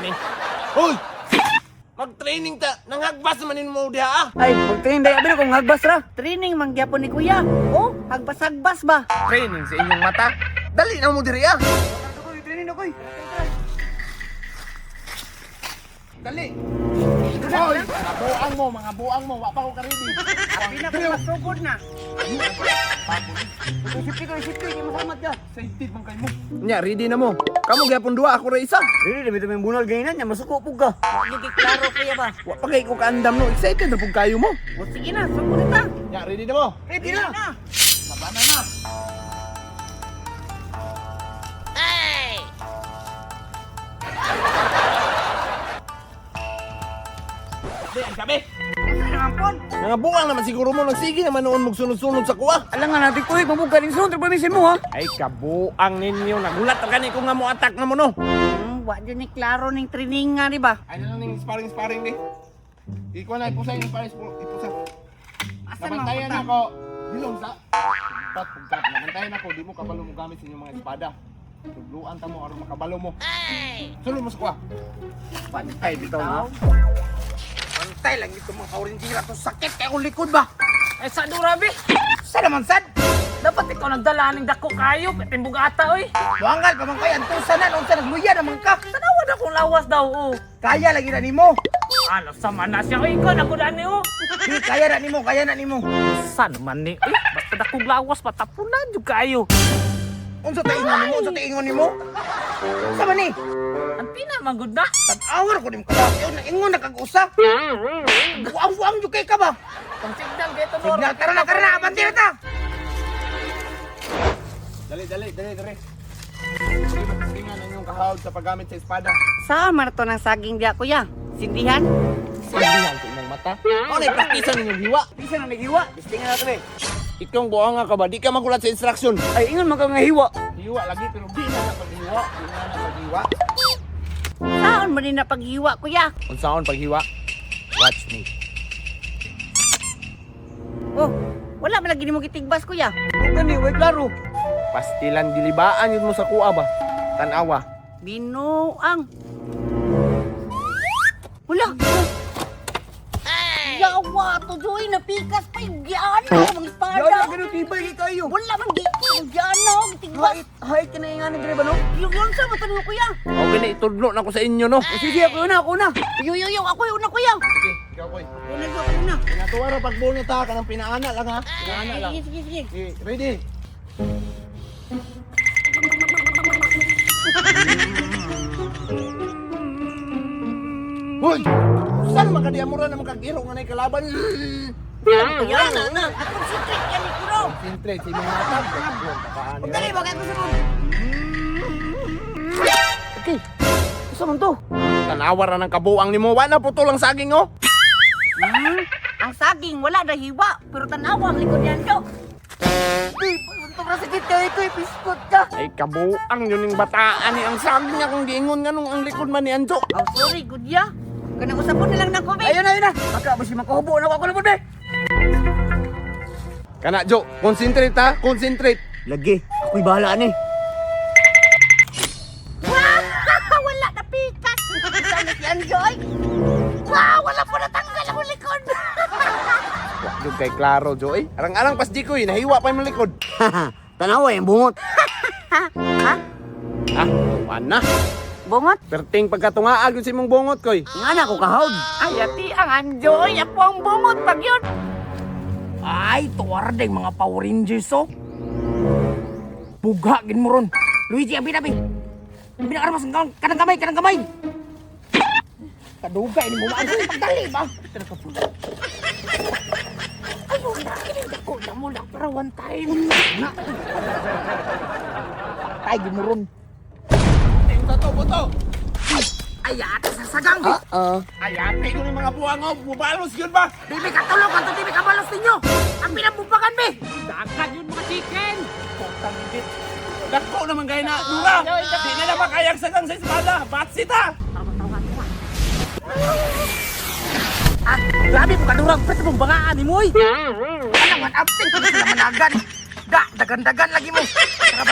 ni. Hoy! Mag-training ta, nanghagbas man nimo diha ah. Ay, magtingin dahil abi na kung hagbas ra. Training man gyapon ni kuya. Oh, hagbas-hagbas ba? Training sa inyong mata. Dali na mo diri ah. Training na koy. Dali. Hoy, mga buang mo, mga buang mo, wa pa ko karidi. Abi na ko masugod na. Isip ko, isip ko, kay masamat ka. Safety man kay mo. Nya, ready na mo. Kamo gyapon duha, ako ra isa. Dili dami tuming bunal ganyan nya masuko pug ka. Hindi klaro kuya ba? Wa pa kay ko kaandam no. Excited na pug kayo mo. O sige na, sugod na ta. Nya, ready na mo. Ready na. Sabana na. Ay! Ang sabi. Asa naman pon? Mga buang naman siguro mo nagsige naman noon magsunod-sunod sa kuha. Alam nga natin koy, mabuga ning sunod permission mo ha. Ay kabuang ninyo nagulat ang gani ko nga mo attack na mo no. Wa jud ni klaro ning training nga di ba? Ay na lang ning sparring sparring di. Ikaw na ipusa yung sparring ipusa. Asa man Nabantayan punta? ako. Dilong sa. Pugkat, pugkat. Nabantayan ako di mo kabalo mo gamit sa inyong mga espada. Tugluan ta mo aron makabalo mo. Ay. Sulod mo sa kuha. Pantay bitaw na. Pantay lang ito mga kaurinjira to. Sakit kay akong likod ba? Ay, sa durabi. Sa naman sad? Dapat ikaw nagdala ng dako kayo. Timbugata, oy. Buangal pa man kay antusa na unsa nagluya naman ka. Tanawa na kung lawas daw, oh. Kaya lagi na nimo. Ano, sama na siya. Oy, ikaw, nagudaan ni, oh. Di kaya na nimo, kaya na nimo. Saan man ni, oy. Basta dakong lawas, patapunan yung kayo. Unsa ta ingon nimo? Unsa ta ingon nimo? Unsa man ni? Ang pinamangod na. Tan-awar ko nimo kalaki na ingon na kag usa. Buang-buang jud kay ka ba? Pang signal, kaya ito, Signal tara na tara na abante na ta. Dali dali dali dali. Tingnan ang inyong kahawd sa paggamit sa espada. Saan man to ng saging diya kuya? Sindihan? Sindihan sa imong mata. Ano na praktisa ninyong hiwa? Bisa na naghiwa. Bistingan na to eh. Ikaw buang nga ka ba? Di ka magulat sa instruction. Ay ingon man ka nga hiwa. Hiwa lagi pero di na na paghiwa. Di na na paghiwa. Saan man ni napaghiwa kuya? Unsaon paghiwa? Watch me. Oh, wala man lagi nimo gitigbas kuya. Ang gani, way klaro. Pastilan gilibaan yun mo sa kuha ba? Tanawa. Binuang. Wala. Yawa to Joy, napikas pa yung giana mga espada. Yan na ganun tibay kay kayo. Wala man gi giana gitigbas. Hait, hait ka na nga ni ba no? Yung yun sa mata niyo kuya. Okay na itudlo na ko sa inyo no. Sige, ako na, ako na. Yo yo yo, ako yung una kuya. Sige, ikaw koy. Una yo, una. Pinatuwa ra pagbunot ha kanang pinaana lang ha. Pinaana lang. Sige, sige, sige. Okay, ready? Hoy! Saan makadiamura na makagiro nga na'y kalaban? Kuya, na na. Concentrate ka ni Kuro. Concentrate sa imong mata. Dali ba kay ko sunod. Okay. Usa man to? Tanawa ra ng kabuang nimo. Wa na putol ang saging oh. Hmm, ang saging wala na hiwa, pero tanawa ang likod niyan do. Di, unto ra sakit kay ko, piskot ka. Ay kabuang yun yung bataan ni ang saging akong giingon nga nung ang likod man ni Anjo. Oh, sorry, gudya. Kanang usapon na lang na ko, be. Ayun na, ayun na. Baka ba si makahubo na ako na pud be. Kana Jo, concentrate ha, concentrate. Lagi, ako'y bahala ni. Wah! Wala na pikas. Sana si Anjoy. Wah, wala po natanggal ang likod. Wa jud kay klaro Jo eh. Arang-arang pas di ko eh, nahiwa pa imong likod. Tanawa yung bungot. Ha? Ah, tuwan na. Bungot? Perting pagkatungaag yun sa imong bungot koy. Nga na ako kahawd. Ay, ati ang Anjoy. Apo ang bungot pag yun. Ay, tuwar ding mga Power Rangers oh. Bugha gin mo ron. Luigi, abi abi. Abi na armas ang kanang kamay, kanang kamay. Kadugay ni mo maano pagdali ba? Ay, wala kining dako na mo lang para one time. Na. Patay gin mo ron. Sa to, buto. Ay, ate sa sagang. Ah, Ay, ate ko ni mga buwang oh, bubalos yun ba? Bibi katulog ang bibi kabalos ninyo. Ang pinabubagan be. Dakan yun, mga chicken. Dako naman kayo na, Dura! Di na naman kayang sagang sa espada! Batsit ha! Ah, grabe mo kadurang pwede mong bangaan ni Moy. Ano man absent ko sila managan. Da, dagan-dagan lagi mo. Tara.